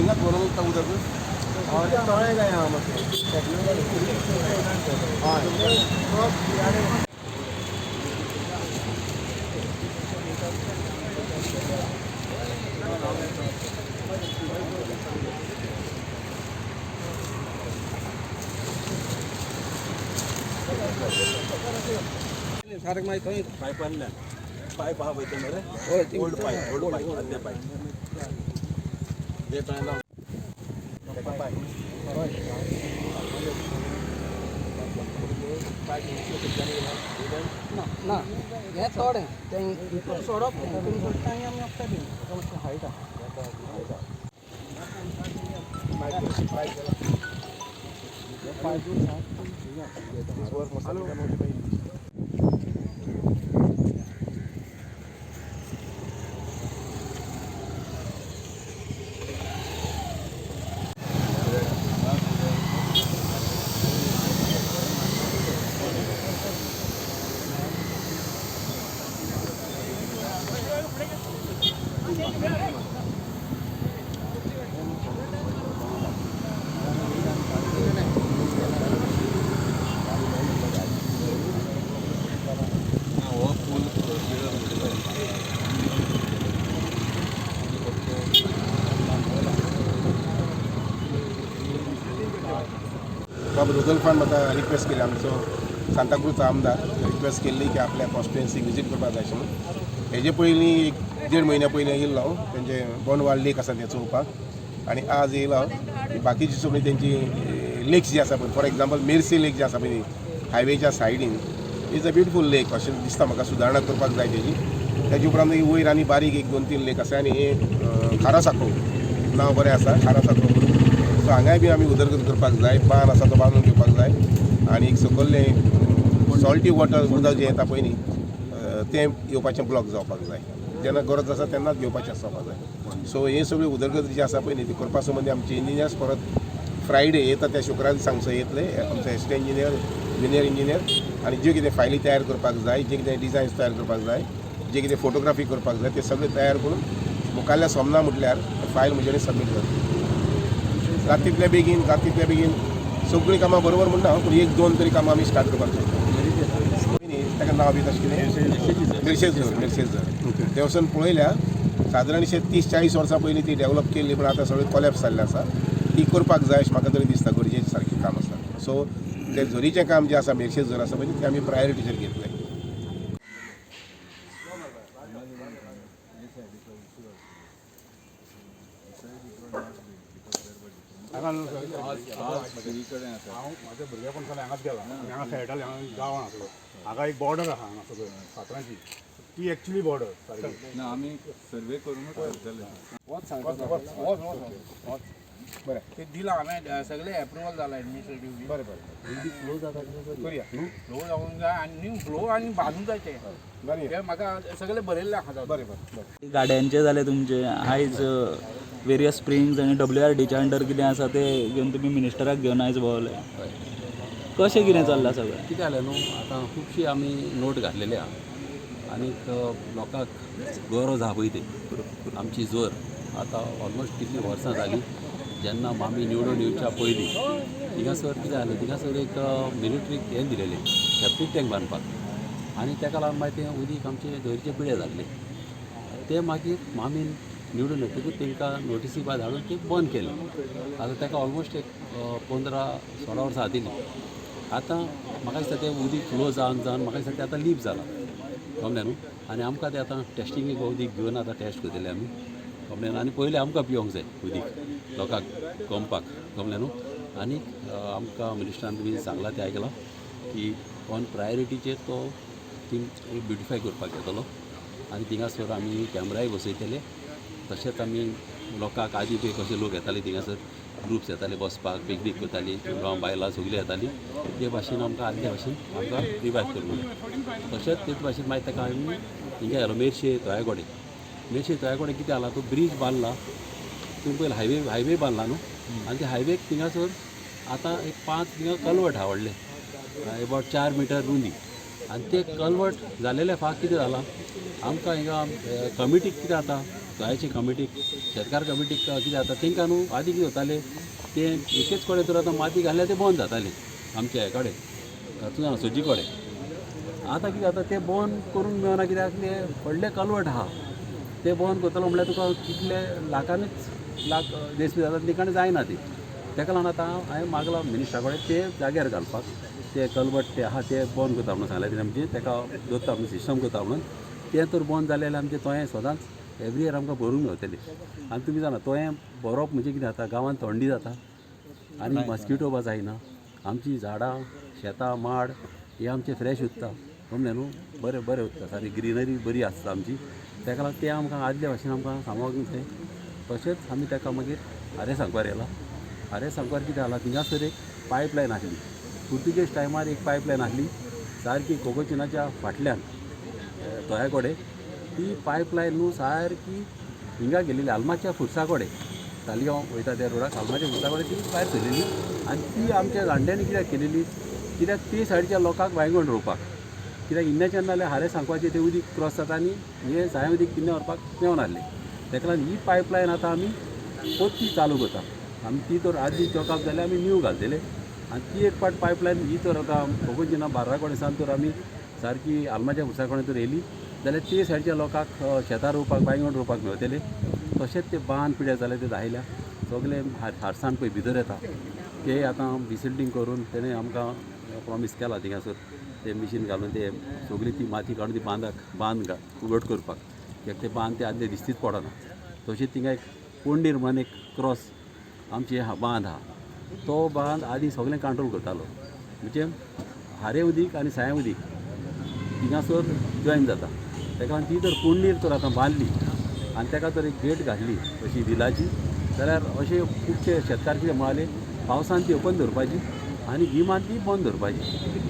हिंगाच भरून उरता उदक. हय, तळें काय आहा मातशें. हय. सारकें मागीर थंय पायपांतल्यान पायप आहा पळय ते मरे, ओल्ड पायप, ओल्ड पायप, आदले पायप ते थंय. ना ना, हें थोडें तें हितून सोडप, हितून सोडटा आनी आमी आपटा बी मातशें हायट आहा. हो पूल बाब रुदोल्फान म्हाका रिक्वेस्ट केली, आमचो सांताक्रूजचो आमदार, रिक्वेस्ट केल्ली की आपल्या कॉन्स्टिट्युएन्सी विजीट करपाक जाय अशें म्हणून. हेजे पयलीं एक देड म्हयन्या पयलीं येयल्लो हांव, तेंचे बोंडवाल लेक आसा तें चोवपाक. आनी आज येयलो हांव बाकीची सगळी तेंची लेक्स जी आसा पळय, फॉर एग्जाम्पल मेर्सी लेक जी आसा पळय हायवेच्या सायडीन, is a beautiful लेक अशें दिसता म्हाका. सुदारणा करपाक जाय तेजी. तेजे उपरांत मागीर वयर आनी बारीक एक दोन तीन लेक आसा. आनी हे खारासाको नांव बरें आसा, खारासाको म्हणून. सो हांगाय बी आमी उदरगत करपाक जाय. बांद आसा तो बांदून घेवपाक जाय. आनी एक सकयलें सॉल्टी वॉटर उदक जें येता पळय न्ही, तें येवपाचें ब्लॉक जावपाक जाय. जेन्ना गरज आसा तेन्नाच घेवपाचें आसपाक जाय. सो हे सगळी उदरगत जी आसा पळय न्ही, ती करपा संबंदी आमचे इंजिनियर्स परत फ्रायडे येता, त्या शुक्रार सांगचो येतले, आमचे असिस्टंट इंजिनियर, जुनियर इंजिनियर. आनी ज्यो कितें फायली तयार करपाक जाय, जे कितें डिजायन्स तयार करपाक जाय, जे कितें फोटोग्राफी करपाक जाय, ते सगळे तयार करून मुखाल्ल्या सोमना म्हटल्यार फायल म्हजे कडेन सबमीट जातली. जाता तितले बेगीन, जाता तितले बेगीन सगळीं कामां बरोबर म्हणना हांव, पूण एक दोन तरी कामां आमी स्टार्ट करपाक शकता. ताका नांव बी तशें कितें, मिरशेज झर, मिरशेज झर ते वचून पळयल्या. सादारणशें 30-40 वर्सां पयलीं ती डेवलप केल्ली, पूण आतां सगळें कोलॅप्स जाल्लें आसा. ती करपाक जाय अशें म्हाका तरी दिसता, गरजेचें सारकें काम आसा. सो तें झरीचें काम जें आसा, मिरशेज झर आसा पळय, तें आमी प्रायोरिटीचेर घेतलें. हांव म्हाज्या भुरगेपण सावन हांगाच गेला. आनी हांगा खेळटाले. हांगा गांवान आसलो. हांगा एक बॉर्डर आहा हांगा सगळं फातरांची, ती एक्चुली बॉर्डर सारकी. ना, आमी सर्वे करूनच करतले. बरें. ते दिलां हांवें सगळें एप्रुवल जालां एडमिनिस्ट्रेटिवली. बरें बरें, करुया. फ्लो जावंक जाय आनी फ्लो आनी बांदूंक जाय तें. बरें. तें म्हाका सगळें बरयल्लें आहा. बरें बरें बरें. गाड्यांचे जाले तुमचे आयज वेरियस स्प्रिंग्स आनी WRDच्या अंडर कितें आसा तें घेवन तुमी मिनिस्टराक घेवन आयज भोंवले. कशें कितें चल्लां सगळें? कितें जालें न्हू, आतां खुबशी आमी नोट घातलेली आहा आनीक लोकांक गरज आहा पळय ती आमची जोर. आतां ऑलमोस्ट कितलीं वर्सां जालीं, जेन्ना मामी निवडून येवच्या पयलीं थिंगासर कितें जालें, थिंगासर एक मिलिटरीक हें दिलेलें सेप्टीक टँक बांदपाक. आनी तेका लागून मागीर तें उदीक आमचें दरीचें पिड्यार जाल्लें. तें मागीर मामीन निवडून येतकूच तांकां नोटिसी बा धाडून तें बंद केलें. आतां ताका ऑलमोस्ट एक 15-16 वर्सां जातलीं. आतां म्हाका दिसता तें उदीक फ्लो जावन जावन म्हाका दिसता तें आतां लीप जालां, कमलें न्हू. आनी आमकां तें आतां टेस्टिंगेक उदीक घेवन आतां टेस्ट करतले आमी, कमलें न्हू. आनी पयलीं आमकां पिवंक जाय उदीक, लोकांक कंपाक, कमलें न्हू. आनी आमकां मिनिस्टरान तुमी सांगलां तें आयकलां की ऑन प्रायोरिटीचेर तो थींग ब्युटिफाय करपाक येतलो. आनी थिंगासर आमी कॅमराय बसयतले. तशेंच आमी लोकांक आदी पळय कशे लोक येताले थिंगासर, ग्रुप्स येताले बसपाक, पिकनीक करताली, चेडवां बायलां सगळीं येतालीं, ते भाशेन आमकां आदले भाशेन आमकां रिवायव करूंक जाय. तशेंच तेच भाशेन मागीर ताका आमी हिंगा गेलो मेरशे तोया कडेन. मेरशे तोया कडेन कितें जाला, तो ब्रीज बांदला तुमी पयलीं, हायवे बांदला न्हू. आनी ते हायवेक थिंगासर आतां एक 5 थिंगा कलवट आहा व्हडले, एबावट 4 मिटर रुंदी. आनी ते कलवट जालेले फाक कितें जालां आमकां हिंगा कमिटीक कितें जाता, गोंयाची कमिटीक, शेतकार कमिटीक कितें जाता, तांकां न्हू आदी कितें जातालें तें एकेच कडेन तर आतां माती घातल्यार तें बंद जातालें आमच्या हे कडेन, तूं जाणा सजी कडेन. आतां कितें जाता तें बंद करूंक मेळना, कित्याक तें व्हडलें कलवट आहा, तें बंद करतलो म्हणल्यार तुका कितले लाखानूच लाख देसपी जाता, ते जायना ती. ताका लागून आतां हांवें मागलां मिनिस्टरा कडेन ते जाग्यार घालपाक, ते कलवट ते आहा ते बंद करता म्हणून सांगलें तेणें, आमचें ताका दवरता म्हणून सिस्टम करता म्हणून. तें तर बंद जालें जाल्यार आमचें तोयें सदांच एवरी इयर आमकां भरूंक मेवतलें. आनी तुमी जाणा तोयें भरप म्हणजे कितें जाता, गांवांत थंडी जाता आनी मस्किटो बा जायना, आमचीं झाडां शेतां माड हे आमचें फ्रेश उरता, समजलें न्हू, बरें बरें उरता, सारकी ग्रिनरी बरी आसता आमची. ताका लागून तें आमकां आदल्या भाशेन आमकां सांबाळूंक जाय. तशेंच आमी ताका मागीर आरे सांकवार येला. आरे सांकवार कितें जाला, थिंगासर एक पायपलायन आसली, पुर्तुगेज टायमार एक पायपलायन आसली सारकी कोकोचिनाच्या फाटल्यान तोया कडेन. ती पायपलायन न्हू सारकी हिंगा गेलेली आलमाच्या फुरसा कडेन, तालिगांव वयता त्या रोडाक आलमाच्या फुरसा कडेन ती भायर सरलेली. आनी ती आमच्या जाणट्यांनी कित्याक केलेली, कित्याक ती सायडीच्या लोकांक वायंगण रोवपाक, कित्याक इन्नेच्यान नाल्यार हारे सांकवाचें तें उदीक क्रॉस जाता आनी हें साय उदीक किन्ने व्हरपाक मेवना आसलें. ताका लागून ही पायपलायन आतां आमी परती चालू करता. आमी ती तर आदली चॉकअप जाल्यार आमी न्यू घालतले. आनी ती एक पाट पायपलायन ही तर आतां कोकोचिना बार्रा कडेन सावन तर आमी सारकी आलमाच्या फुरसा कडेन तर येयली जाल्यार ते सायडच्या लोकांक शेतां रोवपाक वायंगण रोवपाक मेवतले. तशेंच ते बांद पिड्यार जाले ते दाखयल्या सगळे हारसाण पळय भितर येता, ते आतां डिसिल्टींग करून तेणें आमकां प्रॉमीस केला थिंगासर ते मिशीन घालून ते सगळी ती माती काडून ती बांदाक बांद उगड करपाक, कित्याक ते बांद ते आदले दिसतीच पडना. तशेंच थिंगा एक पोंडीर म्हणून एक क्रॉस आमची बांद आहा, तो बांद आदी सगळें कंट्रोल करतालो, म्हणजे हारे उदीक आनी साय उदीक थिंगासर जॉयन जाता. ताका लागून ती तर पोंडीर तर आतां बांदली आनी ताका तर एक गेट घातली अशी विलाची, जाल्यार अशे खुबशे शेतकार कितें म्हणाले पावसान ती ओपन दवरपाची आनी गिमान ती बंद दवरपाची,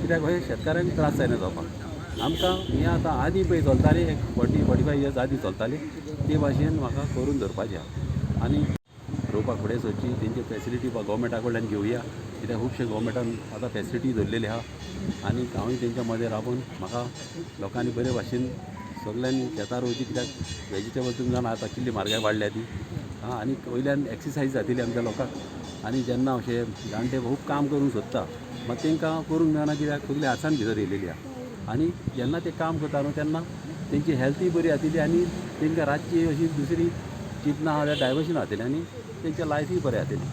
कित्याक अशें शेतकाऱ्यांक त्रास जायना जावपाक. आमकां हें आतां आदी पळय चलतालें, एक 40-45 इयर्स आदी चलतालें ते भाशेन म्हाका करून दवरपाचें आहा. आनी रोवपाक फुडें सरची तेंची फेसिलिटी गोवोरमेंटा कडल्यान घेवया, कित्याक खुबशे गोवोरमेंटान आतां फेसिलिटी दवरलेली आहा. आनी हांवूय तेंच्या मदें राबून म्हाका लोकांनी बरे भाशेन सगल्यांनी शेतां रोवची, कित्याक वेजिटेबल तुमी जाणा आतां कितली म्हारगाय वाडल्या ती. आं, आनी वयल्यान एक्सरसायज जातली आमच्या लोकांक. आनी जेन्ना अशे जाणटे खूब काम करूंक सोदता मात तांकां करूंक मेळना, कित्याक सगळी हारसाण भितर येयलेली आहा. आनी जेन्ना ते काम करता न्हू तेन्ना तेंची हेल्थूय बरी जातली आनी तांकां रातची अशी दुसरी चिंतना आहा जाल्यार डायवर्शन जातलें आनी तेंच्या लायफूय बरें जातलें.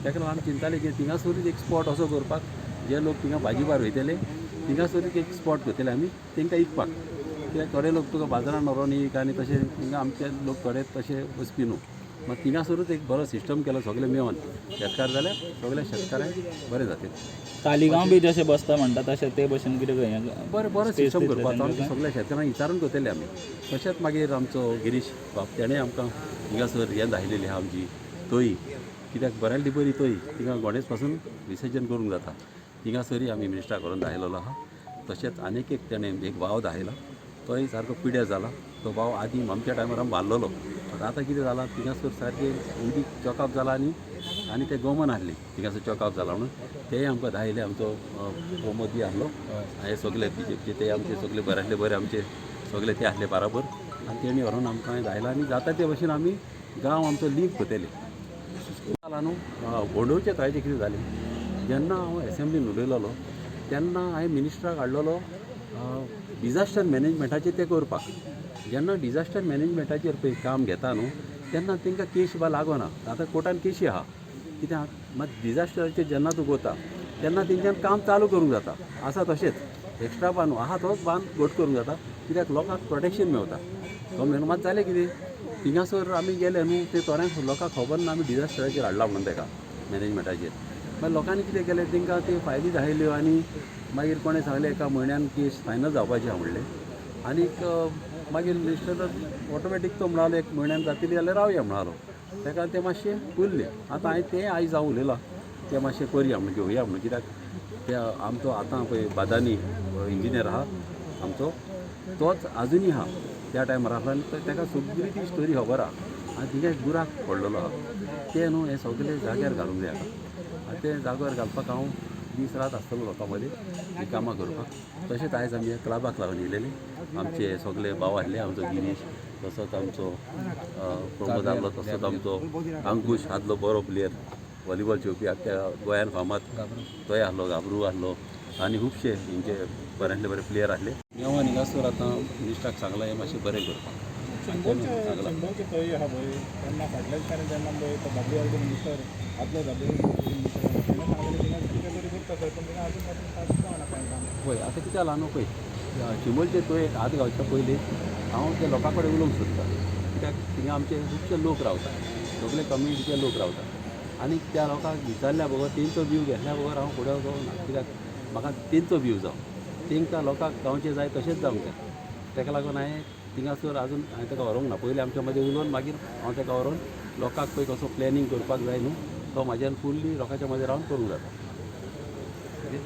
ताका लागून आमी चिंताले की थिंगासरूच एक स्पॉट असो करपाक जे लोक थिंगा भाजी पार वयतले थिंगासरूच एक स्पॉट करतले आमी तांकां इकपाक, कित्याक थोडे लोक तुका बाजारान व्हरोन एक आनी तशें थिंगा आमचे लोक थोडे तशे वचपी न्हू. मात थिंगासरूच एक बरो सिस्टम केलो सगळे मेळोन शेतकार जाल्यार सगळे शेतकारांक बरें जातलें. तालिगांव बी जशें बसता म्हणटा तशें ते भशेन कितें बरें बरो सिस्टम करपाचो आमचे सगळ्या शेतकारांक विचारून करतले आमी. तशेंच मागीर आमचो गिरीश बाब तेणें आमकां हिंगासर हें दाखयलेली आहा आमची तोय, कित्याक बऱ्याली बरी तोय थिंगा गणेश पासून विसर्जन करूंक जाता, थिंगासरूय आमी मिनिस्टरा करून दाखयलेलो आहा. तशेंच आनीक एक तेणें एक वाव दाखयला, तोय सारको पिड्यार जाला. तो वाव आदी आमच्या टायमार आमी बांदलेलो, आतां कितें जालां थिंगासर सारकें उदीक चॉकअप जाला आनी आनी ते गोमन आहली थिंगासर चॉकअप जाला म्हणून तेय आमकां दाखयले. आमचो प्रमोद आहलो हे सगळे बीजेपीचे ते आमचे सगळे बरे आसले, बरे आमचे सगळे ते आहले बराबर आनी तेणी व्हरोन आमकां दाखयला. आनी जाता ते भशेन आमी गांव आमचो लीप करतले. जाला न्हू गोंडोवचे तळ्याचें कितें जालें, जेन्ना हांव एसेंब्लीन उलयलोलो तेन्ना हांवें मिनिस्टराक हाडलेलो डिजास्टर मॅनेजमेंटाचेर तें करपाक. जेन्ना डिजास्टर मॅनेजमेंटाचेर पळय काम घेता न्हू तेन्ना तांकां केश बा लागना. आतां कोर्टान केशी आहा कित्याक मात डिजास्टराचेर जेन्ना तूं वता तेन्ना तेंच्यान काम चालू करूंक जाता, आसा तशेंच एक्स्ट्रा बांद आहा तोच बांद घट करूंक जाता, कित्याक लोकांक प्रोटेक्शन मेवता. समजलें? मात जालें कितें थिंगासर आमी गेले न्हू ते थोड्यांक लोकांक खबर ना आमी डिजास्टराचेर हाडला म्हणून तेका मॅनेजमेंटाचेर. मागीर लोकांनी कितें केलें तांकां त्यो फायली दाखयल्यो आनी मागीर कोणें सांगलें एका म्हयन्यान केस फायनल जावपाची आहा म्हणलें. आनीक मागीर मिनिस्टर ऑटोमॅटीक तो म्हणालो एक म्हयन्यान जातली जाल्यार रावया म्हणालो. ताका तें मातशें उरलें. आतां हांवें तें आयज हांव उलयलां तें मातशें करया म्हणून घेवया म्हणून, कित्याक ते आमचो आतां पळय बादानी इंजिनियर आहा आमचो, तोच आजुनूय आहा त्या टायमार आसलो आनी ताका सगळी ती स्टोरी खबर आहा. आनी तिका एक बुराक पडलेलो आहा तें न्हू हें सगळें जाग्यार घालूंक जाय आतां. आनी तें जाग्यार घालपाक हांव दीस रात आसतलो लोकां मदीं हीं कामां करपाक. तशेंच आयज आमी ह्या क्लबाक लागून येयलेले आमचे सगळे भाव आसले, आमचो गिरीश, तसोच आमचो प्रमोद आहलो, तसोच आमचो अंकूश आदलो बरो प्लेयर व्हॉलीबॉल खेळपी आख्ख्या गोंयान फामाद तोय आहलो, गाबरू आहलो आनी खुबशे हेंचे बऱ्यांतले बरे प्लेयर आहले. नेमान हिंगासर आतां मिनिस्टराक सांगलां हें मातशें बरें करपाक सांगलां. चिंबलचे तळी आहा पळय, तेन्ना फाटल्या दिसांनी जेन्ना पळय तो डब्ल्यू आर डी मिनिस्टर आदलो डब्ल्यू आर डी मिनिस्टर तेन्ना सांगलेलें थिंगा कितें तरी करता थंय, पूण थिंगा अजून पासून कांयच जावना कांय काम. पळय आतां कितें जालां न्हू, पळय चिंबलचे तो एक हात घालच्या पयलीं हांव त्या लोकां कडेन उलोवंक सोदतां, कित्याक थिंगा आमचे खुबशे लोक रावता, सगळे कम्युनिटीचे लोक रावता आनी त्या लोकांक विचारल्या बगर, तेंचो व्यू घेतल्या बगर हांव फुडें वचूंक ना, कित्याक म्हाका तेंचो व्यू जावं, तेंकां लोकांक जावचें जाय तशेंच जावंक जाय. ताका लागून हांवें थिंगासर आजून हांवें ताका व्हरूंक ना, पयलीं आमच्या मदीं उलोवन मागीर हांव ताका व्हरोन लोकांक पळय कसो प्लॅनिंग करपाक जाय न्हू तो म्हाज्यान फुल्ली लोकांच्या मदीं रावन करूंक जाता.